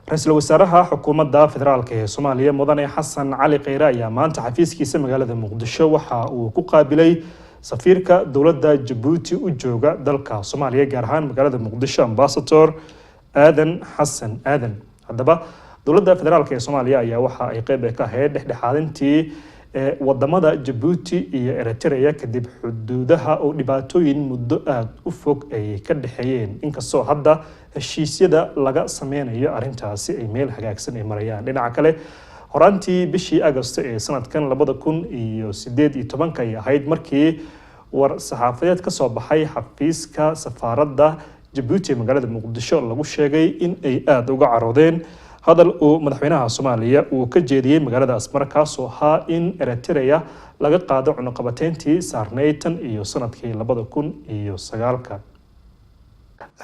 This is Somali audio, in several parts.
Ra-iisul wasaaraha xukuumadda federaalka ee Soomaaliya, Mudane Xasan Cali Kheyre, ayaa maanta xafiiskiisa magaalada Muqdisho waxa uu ku qaabilay safiirka dowladda Jabuuti u jooga dalka Soomaaliya, gaar ahaan magaalada Muqdisho, Ambassador Aadan Xasan Aadan. Haddaba, dowladda federaalka ee Soomaaliya ayaa waxa ay qeyb ka ahayd dhexdhexaadintii wadamada Jabuuti iyo Eritrea, kadib xuduudaha oo dhibaatooyin muddo aada u fog ay ka dhexeeyeen, inkastoo hadda heshiisyada laga sameynayo arrintaasi ay meel hagaagsan ay marayaan. Dhinaca kale, horaantii bishii Agosto ee sanadkan 2018-ka ay ahayd markii war saxaafadeed kasoo baxay xafiiska safaaradda Jabuuti ee magaalada Muqdisho lagu sheegay in ay aada uga caroodeen hadal uu madaxweynaha Soomaaliya uu ka jeediyey magaalada Asmara, kaasoo ahaa in Eritrea laga qaado cunuqabateyntii saarneyd tan iyo sanadkii 2009-ka.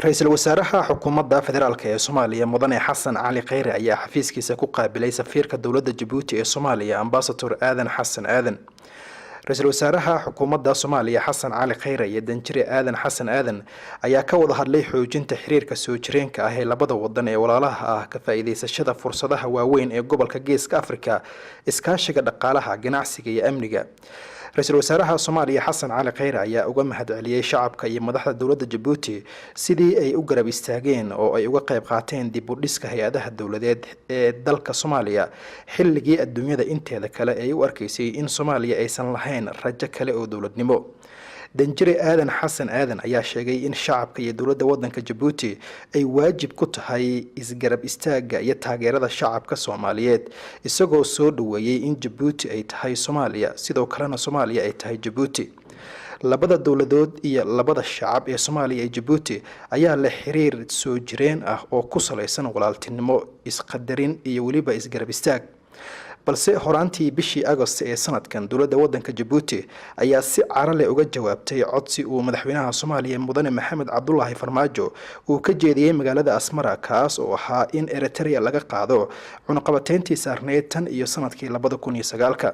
Ra-iisul wasaaraha xukuumadda federaalka ee Soomaaliya, Mudane Xasan Cali Kheyre, ayaa xafiiskiisa ku qaabilay safiirka dowladda Jabuuti ee Soomaaliya, Ambassador Aadan Xasan Aadan. Ra-iisul wasaaraha xukuumadda Soomaaliya Xasan Cali Kheyre iyo danjire Aadan Xasan Aadan ayaa ka wada hadlay xoojinta xiriirka soo jireenka ah ee labada wadan ee walaalaha ah, ka faa-iideysashada fursadaha waaweyn ee gobolka Geeska Afrika, iskaashiga dhaqaalaha, ganacsiga iyo amniga. Ra-iisul wasaaraha Soomaaliya Xasan Cali Kheyre ayaa uga mahadceliyey shacabka iyo madaxda dowladda Jabuuti sidii ay u garab istaageen oo ay uga qayb qaateen dib u dhiska hay-adaha dowladeed ee dalka Soomaaliya, xilligii adduunyada inteeda kale ay u arkaysay in Soomaaliya aysan lahayn rajo kale oo dowladnimo. Danjire Aadan Xasan Aadan ayaa sheegay in shacabka iyo dowladda wadanka Jabuuti ay waajib ku tahay isgarab istaagga iyo taageerada shacabka Soomaaliyeed, isagoo soo dhaweeyey in Jabuuti ay tahay Soomaaliya, sidoo kalena Soomaaliya ay tahay Jabuuti. Labada dowladood iyo labada shacab ee Soomaaliya iyo Jabuuti ayaa leh xiriir soo jireen ah oo ku salaysan walaaltinimo, isqadarin iyo weliba isgarab istaag. Balse horaantii bishii Agost ee sanadkan, dowladda wadanka Jabuuti ayaa si caro leh uga jawaabtay codsi uu madaxweynaha Soomaaliya, Mudane Maxamed Cabdulaahi Farmaajo, uu ka jeediyey magaalada Asmara, kaas oo ahaa in Eritrea laga qaado cunuqabateyntii saarneyd tan iyo sanadkii 2009-ka.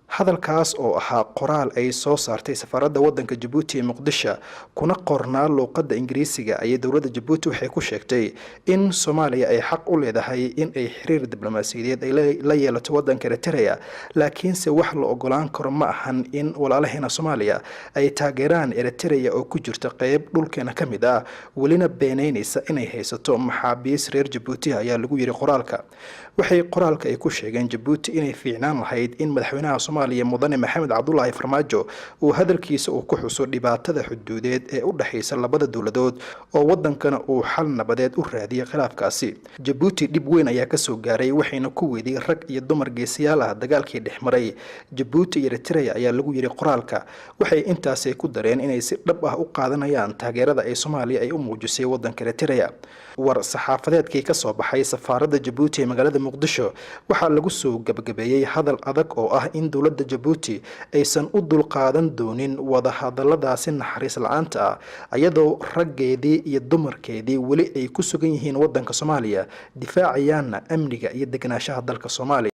Hadalkaas oo ahaa qoraal ay soo saartay safaaradda wadanka Jabuuti ee Muqdisho, kuna qornaa luuqadda Ingiriisiga, ayay dowladda Jabuuti waxay ku sheegtay in Soomaaliya ay xaq u leedahay in ay xiriir diblomaasiyadeed ay la yeelato wadanka Eritrea, laakiinse wax la ogolaan karo ma ahan in walaalaheena Soomaaliya ay taageeraan Eritrea oo ku jirta qeyb dhulkeena ka mid ah, welina beeneynaysa inay haysato maxaabiis reer Jabuuti, ayaa lagu yiri qoraalka. Waxay qoraalka ay ku sheegeen Jabuuti inay fiicnaan lahayd in madaxweynaha Soomaaliya, Mudane Maxamed Cabdulaahi Farmaajo, uu hadalkiisa uu ku xuso dhibaatada xuduudeed ee u dhexaysa labada dowladood oo wadankana uu xal nabadeed u raadiyay khilaafkaasi. Jabuuti dhib weyn ayaa kasoo gaaray, waxayna ku weeday rag iyo dumar geesiyaal ah dagaalkii dhex maray Jabuuti iyo Eritrea, ayaa lagu yiri qoraalka. Waxay intaasi ku dareen inay si dhab ah u qaadanayaan taageerada ay Soomaaliya ay u muujisay wadanka Eritrea. War saxaafadeedkii kasoo baxay safaaradda Jabuuti ee magaalada Muqdisho waxaa lagu soo gabagabeeyey hadal adag oo ah in dowladda Jabuuti aysan u dulqaadan doonin wadahadaladaasi naxariis la-aanta ah, iyadoo raggeedii iyo dumarkeedii weli ay ku sugan yihiin wadanka Soomaaliya, difaacayaanna amniga iyo deganaanshaha dalka Soomaaliya.